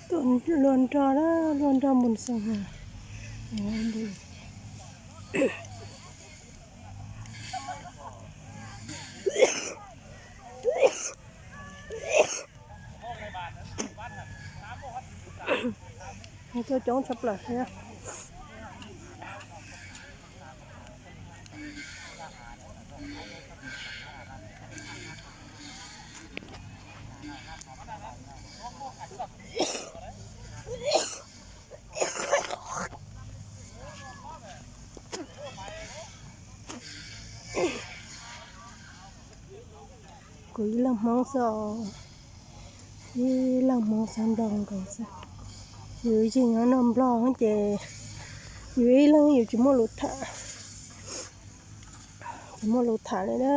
Tuaj luag nrog na, luag nrog mus xeem na. Tuaj coob tshaj plaws thiab. Kuv ib leeg Hmoob xwb os, ib leeg Hmoob xeem Nplog nkaus xwb. Yus ib txwm nyob nrog Nplog ces yus ib leeg yus tsis muaj lus tham, tsis muaj lus tham li na.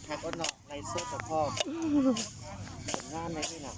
Tham koj no lais xub tom phoj, tom nyab me li no.